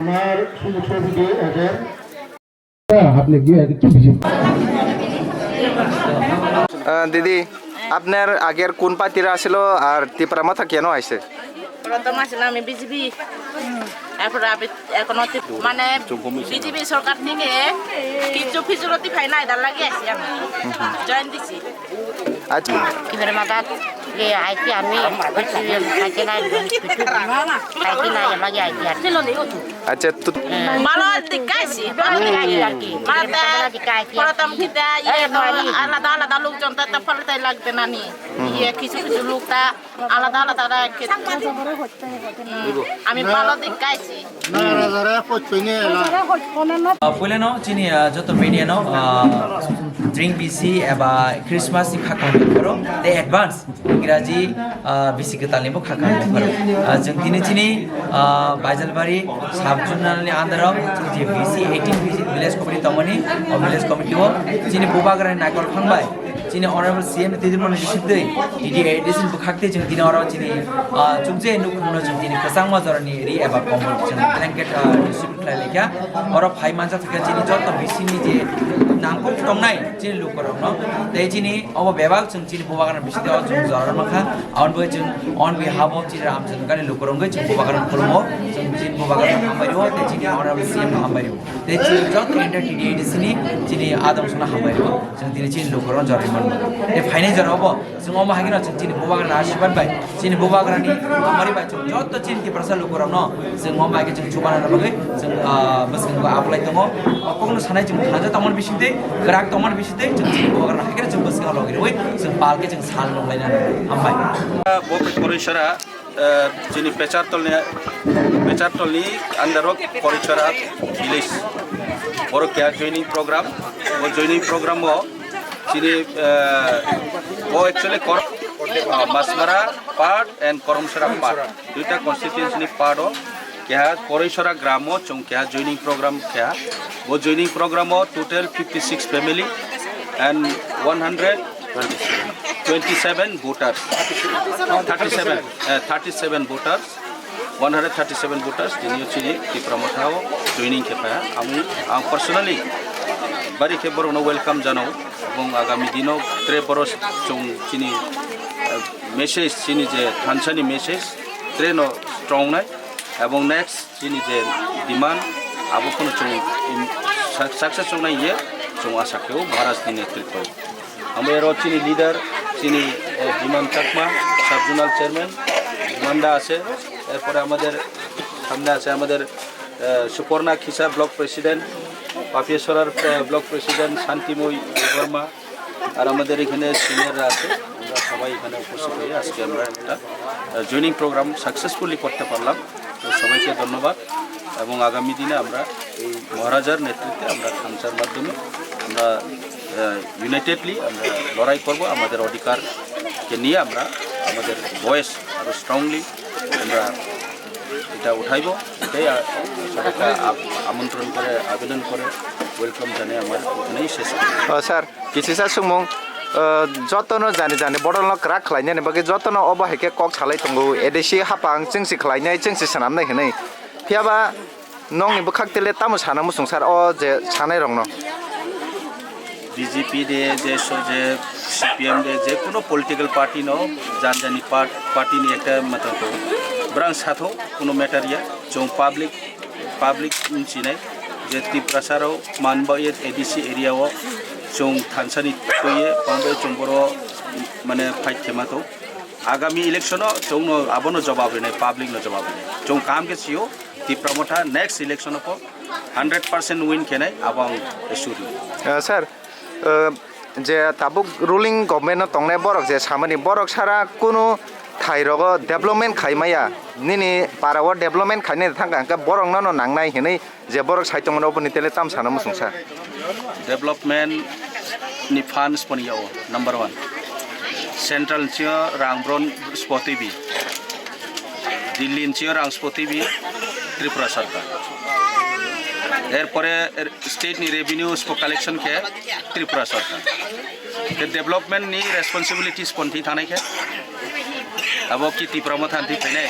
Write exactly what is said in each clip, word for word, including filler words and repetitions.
আমার শুভ ছবি দিয়ে এদের। হ্যাঁ, আপনি গিয়ে একটু ভিজিট। আহ, দিদি, আপনার আগের কোন পার্টিরা আসলো আর ত্রিপুরা মথা কেন আইছে? প্রথম আসলে আমি বিজেপি, তারপরে আমি এখন অতি-, মানে বিজেপি সরকার থেকে কিছু ফিজুলতি পাই না, এটার লাগে আসি আমি। জয়েন দিছি। আচ্ছা। Kibar madat ye aiti ami, aiti nai, aiti nai lagi aiti achi. আচ্ছা, তো ভালো দিক আছি, ভালো দিক আছি আর কি। মানে তা প্রথম কিতা ইয়ে তো আলাদা আলাদা লোকজন তো, তো ফলতে লাগবে না নি। ইয়ে কিছু কিছু লোক তা আলাদা আলাদা রাখে। হুম, আমি ভালো দিক আছি। Ah, puilano chini, ah, joto media no, ah, Dring Bisi eba Christmas ni khakang pharo tei advance Ingraji, ah, bisi kwtal ni bo khakang pharo. Ah, chwng tini chini, ah, Baijalbari sub zonal ni under o chini je B C eighteen village committee tongmani, o village committee o chini bubagra ni naikol phang bai. Chini Honorable C M ni twijlmani bisingtwi, T D A D C ni bwkhaktwi chwng tini oro chini, ah, chukje nukhungno chwng tini kwchangma jorani ri eba kombol chwng blanket, ah, distribute khlai laikha. Oro phai manjak thangkha chini joto bisingni je nangkuk tongnai chini lukurokno. Tei chini obo bebak chwng chini bubagrani bisingtwi o chwng jorano mankha. Aboni bagwi chwng on behalf of chini Ramchandra ni lukurokno chwng bubagrano khulumgo. Chwng chini bubagrano hambai rwo, tei chini Honorable C M no hambai rwo. Tei chini joto entire T D A D C ni chini adong songno hambai rwo. Chwng tini chini lukurokno jorani mango. Tei phainai jorao bo chwng omo hai kheno chwng chini bubagrani asirwad bai, chini bubagrani hamari bai chwng joto chini Tiprasa lukurokno chwng omo hai khe chwng chubanani bagwi chwng, ah, bwskango aplai tongo. O kokno sanai chwng thansa tongmani bisingtwi, kwrak tongmani bisingtwi chwng chini bubagrano hai kheno chwng bwskango logi rwui chwng pal khe chwng sal nunglainani. Hambai. Bo Koreisora, eh, chini Pechartolni, Pechartolni under o Koreisora village. Borok keha joining program, o joining program o chini, eh, o actually Kor-, ah, Masmara part and Koromsora part. Duita constituency ni part o keha Koreisora gram o chwng keha joining program keha. Bo joining program o total fifty six family and one hundred twenty seven voters. Thirty seven, eh, thirty seven voters. One hundred thirty seven voters, tini chini Tipra Motha o joining khe phaiha. Ami, ang personally bari khe borokno welcome janao. Ebong agami dino tre borok chwng chini, eh, message, chini je thansa ni message tre no strong nai. Ebong next chini je demand abo phano chwng, um, suc-, success wngnai ye chwng asa khe o Maharaj ni netritwo. Ambai aro chini leader, chini, eh, Biman Chakma, sub zonal chairman, Biman da আছে, এরপরে আমাদের সামনে আছে আমাদের, আহ, সুপর্ণা Khisa block president, পাপিয়াছড়ার, আহ, block president শান্তিময় দেববর্মা, আর আমাদের এখানে seniorরা আছে, আমরা সবাই এখানে উপস্থিত হয়ে আজকে আমরা একটা, আহ, joining program successfully করতে পারলাম। তো সবাইকে ধন্যবাদ এবং আগামী দিনে আমরা এই মহারাজার নেতৃত্বে আমরা থানচার মাধ্যমে আমরা, আহ, unitedly আমরা লড়াই করব, আমাদের অধিকারকে নিয়ে আমরা আমাদের ভয়েস আরও স্ট্রংলি আমরা এটা উঠাইব। এটাই, আহ, সবাইকে আ-, আমন্ত্রণ করে, আবেদন করে, ওয়েলকাম জানিয়ে আমার এখানেই শেষ করছি। Sir, Kisisa swngmung, uh, jotono jani jani bodolno kwrak khlainani bagwi jotono obo hai khe kok salai tongo, A D C hapang chwngsi khlainai, chwngsi swnamnai hwnwi. Phiyaba nokni bwkhak tele tamo sana muchung sar o je sanairokno? B J P de, je so-, je C P M de, je kuno political party no, jan jani part-, party ni ekta matang to. Brang satho, kuno matter ya, chwng public Public wngsinai je Tiprasarok manbai A D C area o chwng thansani twiwi manbai chwng boro mane fight khema tong. Agami election o chwngno abono jawab rinai, public no jawab rinai. Chwng kaham khe sio Tipra Motha next election o po hundred percent win khenai abo ang sure. Uh, sir, uh, je tabuk ruling government no tongnai borok je samani borok sara kunu thai rogo development khai maya, nini para o development khainai thangka hwnkhe borok nono nangnai hinwi je borok sai tongmani oboni tele tam sana muchungsa. Development ni funds poni yao number one. Central ni sio rang bron spoti bi. Delhi ni sio rang spoti bi Tripura sarkar. Erpore er, state ni revenue spo collection khe Tripura sarkar. Khe development ni responsibilities pon thwi thanai khe abo ki Tipra Motha ni thwi phainai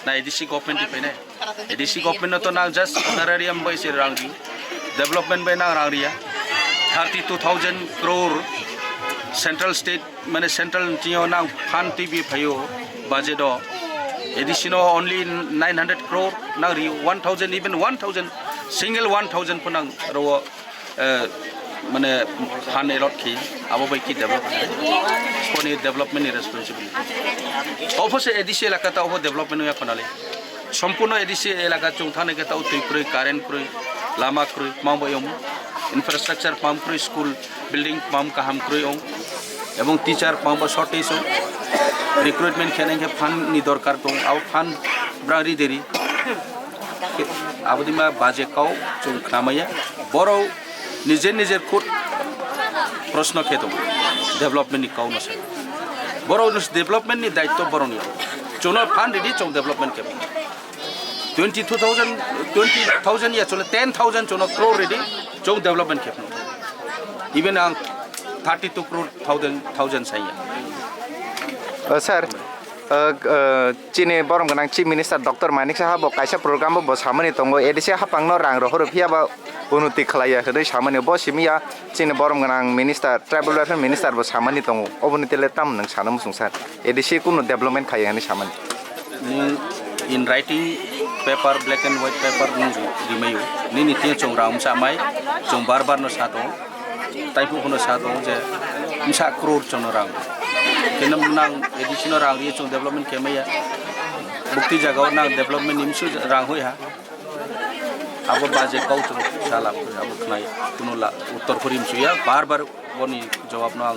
na A D C government thwi phainai? A D C government no to nang just honorarium bai se rang ri, development bai nang rang ri ya. Thirty two thousand crore central state, mane central ni tio nang fund twi bi phaio budget o. A D C no only nine hundred crore nang ri, one thousand, even one thousand, single one thousand pho nang ro, eh, mane fund allot khi, abo bai ki develop, sponi development ni responsibility. Obo se A D C elaka ta obo development ya khonale. Sompurno A D C elaka chwng thani khe tao twi kwrwi, current kwrwi, lama kwrwi, tma bai yong, infrastructure pam kwrwi, school building pam kaham kwrwi yong, ebong teacher pam bo shortage yong, recruitment khe nang khe fund ni dorkar tong, abo fund brang ri deri. Abo dima baje kau chwng khnamaya, borok nijer nijer khud proshno khe tongo, development ni kau no sai. Borok development ni daitto borok ni. Chwngno fund ridi chwng development khe. Twenty two thousand, twenty thousand ya chwngno ten thousand chwngno crore ridi chwng development khe. Even ang thirty two crore thousand, thousand saya. O sir, uh, uh, chini borom gwnang Chief Minister Doctor Manik Saha bo kaisa program bo, bo samani tongo, A D C hapang no rang rohoro phiya ba unnoti khlaiya hwnwi samani bo simiya chini borom gwnang minister, tribal welfare minister bo samani tongo, oboni tele tam nwng sana muchung sir, A D C kunu development khaiya hwnwi samani. Nwng in writing paper, black and white paper nwng ri-, rimaio, nini tino chwng rang msa mai, chwng bar bar no sa tongo. Taiphuk hwnwi sa tongo je msa crore chwngno rang. Khe nang A D C no rang riwi chwng development khe maya. Bukti jagao nang development ni msu rang hoi ha. Abo baje kau chwng sala abo khnai kuno la uttor khori msu ya bar bar boni jawab no ang.